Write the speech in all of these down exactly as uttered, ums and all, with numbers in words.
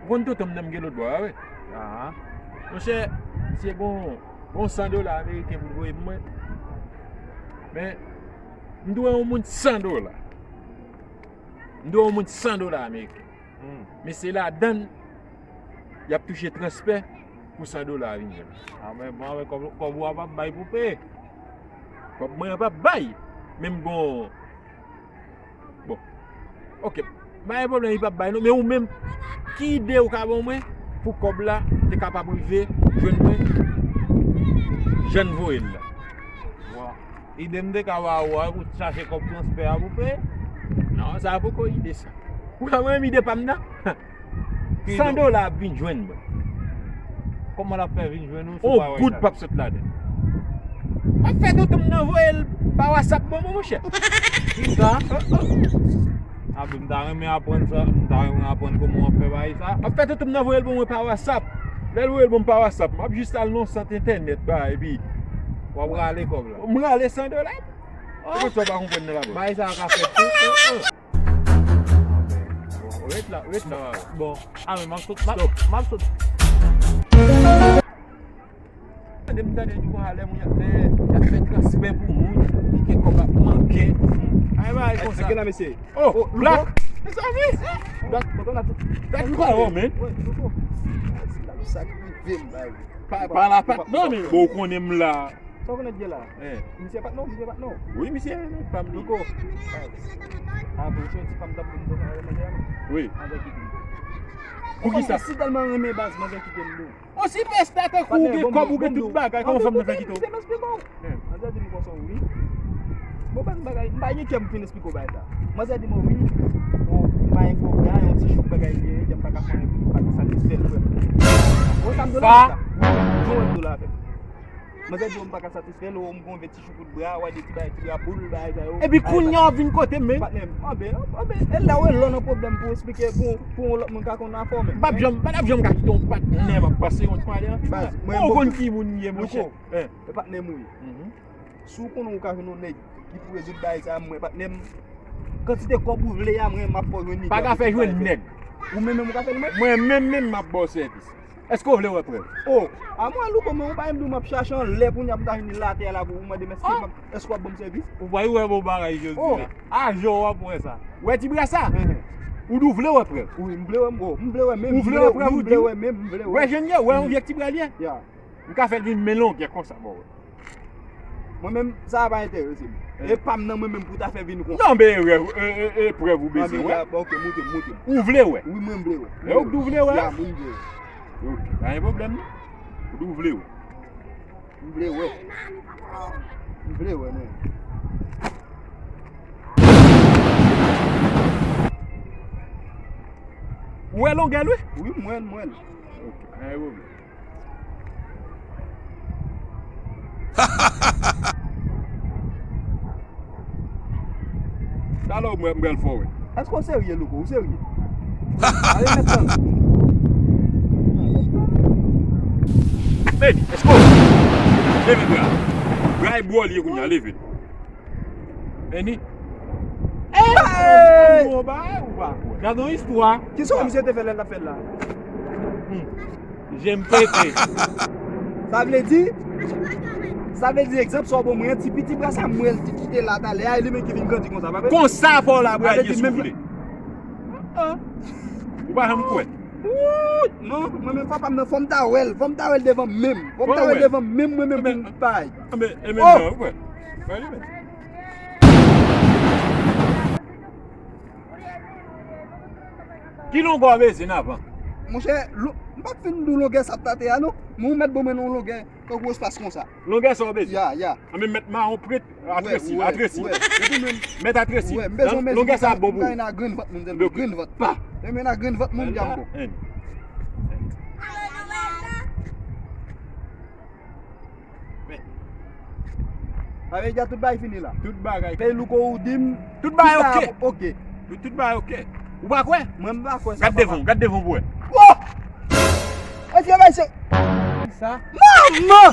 Konn tonton m nan m gen lòt bò a, wi. Aha. Monchè, misye gon, gon san dola ameriken pou l voye pou mwen. Men, m dwe yon moun san dola. M dwe yon moun san dola ameriken. Hmm. Men se ladan l, y ap touche transpè pou san dola a vin jwenn. A, men, mwen, avèk kòb, kòb ou a p ap bay pou peye. Kòb mwen an p ap bay. Men m gon Bon. Ok. Pa gen pwoblèm, li p ap bay non. Men ou menm, ki ide ou ka ban mwen pou kòb la te kapab rive jwenn mwen jan n voye l la? Bon. Ide m te ka ba ou a pou chache kòb transfè a pou peye? Non, sa poko ide sa. Ou ka ban m ide pa m nan? San dola ap vin jwenn mwen. Kòman l ap fè vin jwenn ou si w pa wè l? On goud p ap sot ladan. M ap fè tonton m nan voye l pa WhatsApp ban mwen, monchè. Kisa? A, m ta renmen aprann sa. M ta renmen aprann kòman w ap fè bagay sa. M ap fè tonton m nan voye l ban mwen pa WhatsApp. Lè l voye l ban mwen pa WhatsApp, m ap jis al nan sant entènèt ba, epi w ap rale kòb la. M rale san dola. Ou konn sa w pa konprann nan la, bro? Bagay sa a ka fèt tou. Bon, ret la, ret la. Bon, a men m ap sot, m ap, m ap sot. Tande m tande di konsa lè moun y ap fè, y ap fè transfè pou moun, li gen kòb ap manke. Ay, bagay konsa. Gen la, mesye. Oh, Black! Mezanmi! Black, dat you call, man? Sa k rive m, bay. Pa, pa la, pa, non, men bon, ou konnen m la. Sa w konnen ki la? Eh. Misye patnè w, misye patnè w. Wi, misye nèg pa m li. Louko. A, bon, se yon ti fanm t ap vin bon, sa, mwen, mwen, wi. Mwen kite m. Poukisa? Si tèlman renmen baz, mwen kite m, non. On sipèsta tankou ou gen kòb, ou gen tout bagay, kòman fanm nan fè kite w? Kite m esplike w. Eh. Manzè di m konsa, wi. Bon, ban m bagay, m pa gen kè m fin esplike w bagay sa. Manzè di m, wi, bon, m pa gen kòb la, yon ti chouk bagay li ye, m pa ka fè anyen, m pa ka satisfè l, frè. Bon, sa m do la avè sa. Wi, jan w wè m do la avè l. Manzè di w m pa ka satisfè l, ou m gon vye ti choukout bra, w a de ti bagay, ti bra boul, bagay sa yo. Epi kounye a w vin kote m, men. Patnè m, anben, anben, e la w e lò nan pwoblèm pou esplike pou, pou yon lòt moun ka konn afè w, men. M p ap janm, m p ap janm ka kite yon patnè m ap pase yon pale anfin. Baz, mwen, ou konn ki moun m ye, monchè. E patnè m ou ye. Si w konnen w ka jwenn yon nèg ki pou rezoud bagay sa a, mwen, patnè m, kantite kòb ou vle a, mwen, m ap fè w jwenn li. Pa ka fè jwenn nèg. Ou menm menm ou ka fè l, mwen? Mwen menm menm m ap ba w sèvis. Èske w vle wè prèv? Oh, a mwen, Louko, men ou pa menm di w m ap chache anlè kounye a m ta vin atè a la pou ou mande m èske m ap, èske w ap ban m sèvis? Ou pa wè bon bagay jodi la. A je w w ap wè sa. Wè ti bra sa? Ou di w vle wè prèv? Wi, m vle wè, oh, m vle wè menm. Ou vle wè prèv, ou di? M vle wè menm, m vle wè. Wè jèn yo, wè yon vye ti bra l ye? Ya. M ka fè l vin men longè konsa ba w wè. Mwen menm, sa a pa enterese m. E pa m nan mwen menm pou ta fè vin konsa. Non, men e, e, e, e prèv ou bezwen wè. Ok, moute m, moute m. Ou vle wè? Wi, mwen m vle wè. E ou k di w vle wè? Ya, mwen m vle wè. Ok, pa gen pwoblèm non. Ou di w vle wè. M vle wè. M vle wè, mwen. Ou wè longè l, wi? Wi, m wè l, m wè l. Ok, pa gen pwoblèm. Talè w mwen, m pral fè w wè. Èske w serye, Louko? Ou serye? Ale mèt tan. Baby, èske w leve bra? Bra e bwòl ye kounye a, leve. Eni. Hey! Gade yon istwa. Kisa misye te fè lè l t ap fè l la? Hmm. Je m pete. Sa vle di, sa vle di, egzanp sa w ban mwen an, ti piti bra sa m wè l te kite la talè a, e li menm ki vin grandi konsa, pa vre? Konsa fò w la bra ye soufle. Ou pa janm kwè. Wouyy! Non, mwen menm papa m nan, fò m ta wè l, fò m ta wè l devan m menm. Fò m ta wè l devan m menm, mwen menm pou m bay. Ebyen, ebyen, non, ou kwè. Wè li menm. Ki longè w bezwen avan? Monchè, lo-, m p ap fin di w longè sa ap tate a non. Men ou mèt ban mwen yon longè tankou espas konsa. Longè sa w bezwen? Ya, ya. Anben mèt mawon prèt, atresi, atresi. Epi menm mèt atresi. Longè sa ap bon pou ou. M ta nan grenn vant moun sèlman, grenn vant. Pa. Ebyen nan grenn vant moun dyanm bon. Men. Sa vle di a tout bagay fini la. Tout bagay. Men Louko ou di m. Tout bagay ok. Ok. Tout, tout bagay ok. Ou pa kwè? Mwen m pa kwè sa. Gad devan, gad devan pou wè. Oh! Èske bay se sa? Manman!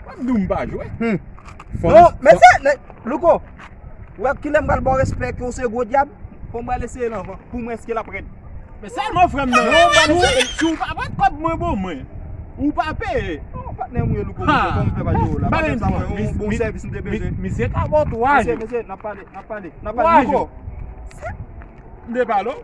Mwen di w m pa jwe. Hmm. Non, men se, Louko. Ou wè kilè m pral ba w respè ke w se gwo dyab? Fò m pral eseye l anvan. Pou mwen èske l ap rèd. Men sèlman frè m nan, si w pa pran kòb mwen bon mwen, ou pa peye. Non, patnè m ye Louko, kòman m fè pa jere w la? Patnè m sa mwen, yon bon sèvis m te bezwen. Misye ka ba w twa jou. Mesye, mesye, n ap pale, n ap pale, n ap pale Louko. M te pale w.